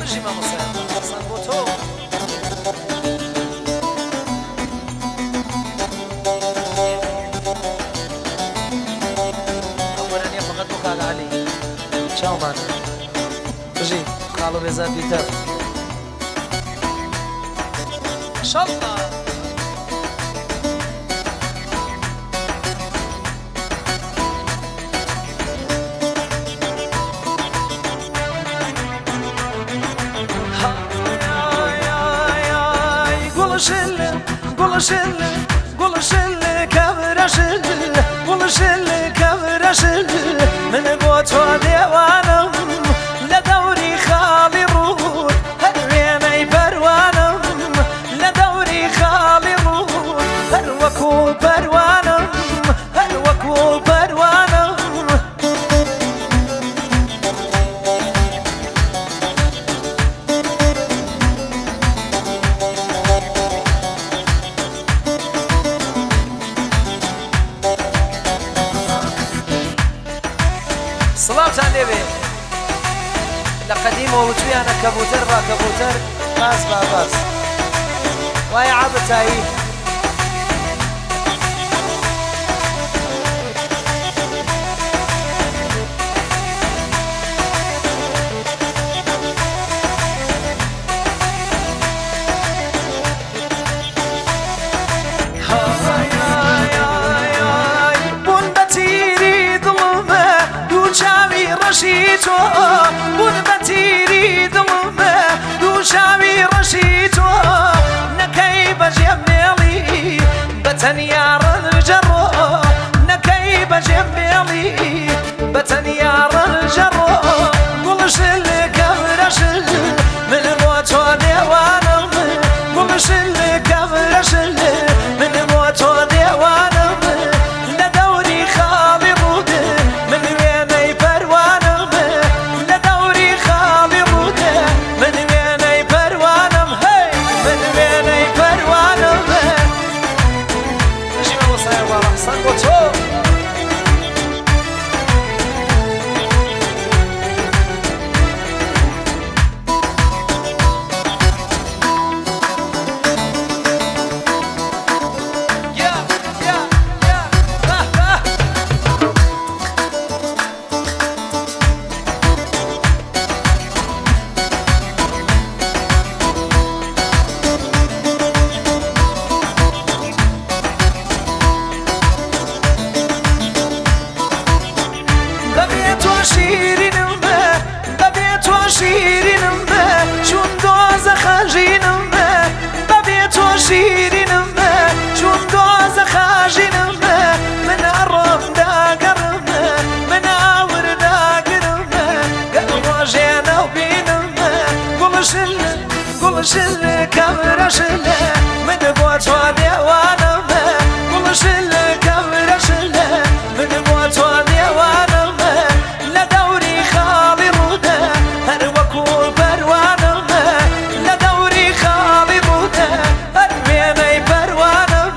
بژی مامۆستای حەسەن بۆ تۆ. ئەو گۆرانیە فقط بۆ کاک عەلی چاومانە. بژی خاڵۆ بێزار پیتەر. شەڵڵا. من بۆ تۆ دێوانم لە دەوری خاڵی ڕووت هەر وێنەی پەروانم لە دەوری خاڵی ڕووت هەر وەکو پەروانم هەر وەکو پەروانم. سڵاوتان لێبێ. لە قەدیمەوە وتویانە کەبوتەر با کەبوتەر باز با باز وایە عابد تایی. بوون بە تیری دڵمە دوو چاوی ڕەشی تۆ، بوون بە تیری دڵمە دوو چاوی ڕەشی تۆ، نەکەی بەجێم بێڵی بە تەنیا ڕەنجەڕۆ، نەکەی بەجێم بێڵی بە تەنیا ڕەنجەڕۆ، گوڵشل کەمرەشل من بۆ تۆ دێوانم، گوڵشل کەمرەشل من بۆ تۆ دێوانم، لە دەوری خاڵی ڕوود من وێنەی پەروانم، لە دەوری خاڵی ڕوود من وێنەی پەروانم، هەی من وێنەی پەروانم. بژی مامۆستای باڵا حەسەن بۆ تۆ. یا یا یا بە بە. بەبێ تۆ شیرینم بە، بەبێ تۆ شیرینم بە، چون دۆزەخەژینم بە، بەبێ تۆ شیرینم بە، چون دۆزەخەژینم بە، من ئەڕۆم داگەڕم بە، من ئاور داگرم بە، گەر ڕۆژێ نەوبینم بە، گوڵشل گوڵشل کەمرەشل من بۆ تۆ دێوانم بە، گوڵشل کەمرەشل من بۆ تۆ دێوانم، لە دەوری خاڵی ڕوودە هەر وەکو پەروانم، لە دەوری خاڵی ڕوودە هەر وێنەی پەروانم.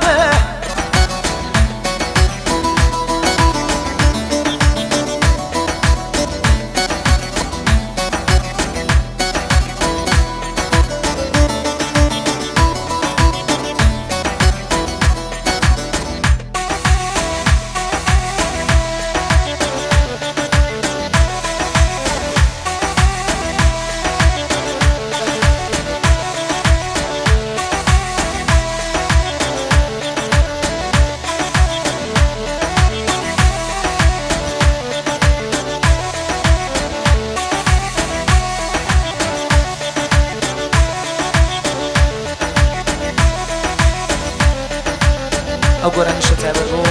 ئەو گۆرانیشە تایبەت بۆ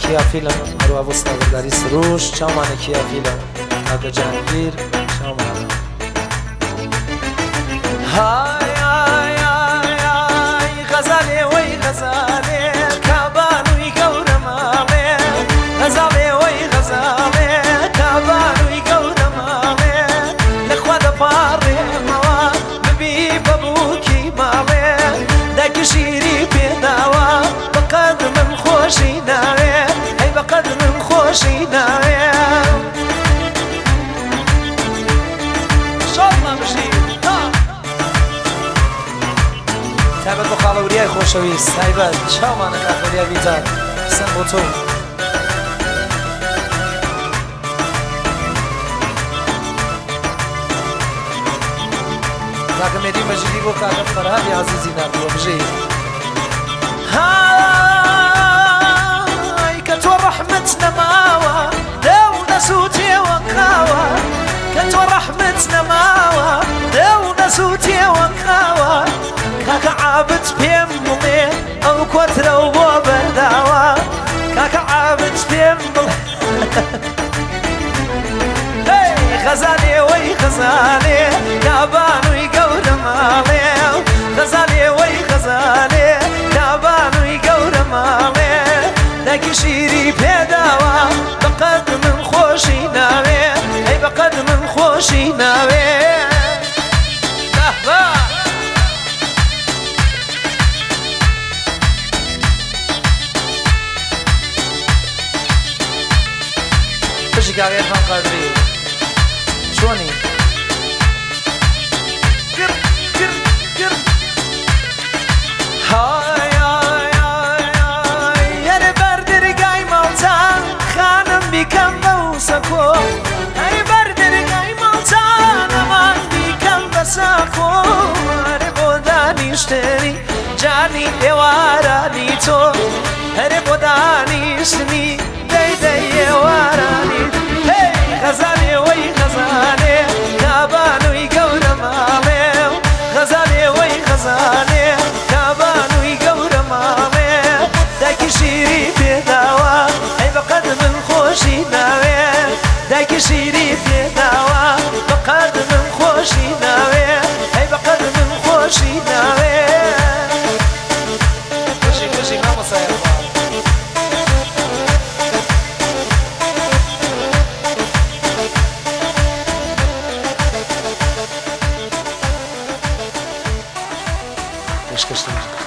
کیا فیلم، هەروە بۆ سڵاوبەرداری سروش چاومانە کیا فیلم کاکە جەهانگیر چاومانە. های های های های غەزالێ وەی غەزالێ کابانووی گەورە ماڵێ، غەزاڵێ وەی غەزاڵێ کابانووی گەورە ماڵێ، لەخوا دەپاڕێمەوە ببی بە بووکی ماڵێ، دایکی شیری پێداوە بەقەد من خۆشی ناوێ، ئەی بەقەد من خۆشی ناوێ. شەڵ. خۆشەویست تایبەت چاومانە کاک وەلیا بیتار قسەم بۆ تۆ. کاکە مێدی مەجیدی بۆ کاکە فەرهادی عەزیزی ناردووە بژی. های کە تۆ ڕەحمت نەماوە دڵ دەسووتێوە کاوە کە تۆ ڕەحمت نەماوە دڵ دەسووتێوە کاوە کاکە عابد پێم بڵێ ئەو کۆترە و بۆ بەرداوە کاکە عابد پێم بڵێ هەی خەزانێ وەی خەزانێ کابانووی گەورە ماڵێ خەزانێ وەی خەزانێ کابانووی گەورە ماڵێ دایکی شیری پێداوە بەقەد من خۆشی ناوێ ئەی بەقەد من خۆشی ناوێ بەهبە. بژی کاک عیرفان قادری چۆنی؟ گڕ گڕ گڕ های های های یەرێ بەر دەرگای ماڵتان خانم بیکەم بەو سەکۆ ئەرێ بەر دەرگای ماڵتان ئەمان بیکەم بە ساکۆ ئەرێ بۆ دانیشتنی جانی ئێوارانی تۆ ئەرێ بۆ دانیشتنی دەی دەی ئێوارانی هەی خەزانێ وەی خەزانێ کابانووی گەورە ماڵێ خەزانێ وەی خەزانێ کابانووی گەورە ماڵێ دایکی شیری پێداوە ئەی بەقەد من خۆشی ناوێ دایکی شیری پێداوە بەقەد من خۆشی ناوێ ئەی بەقەد من خۆشی ناوێ. بژی بژی مامۆستا عیرفان. پێشکەشتان.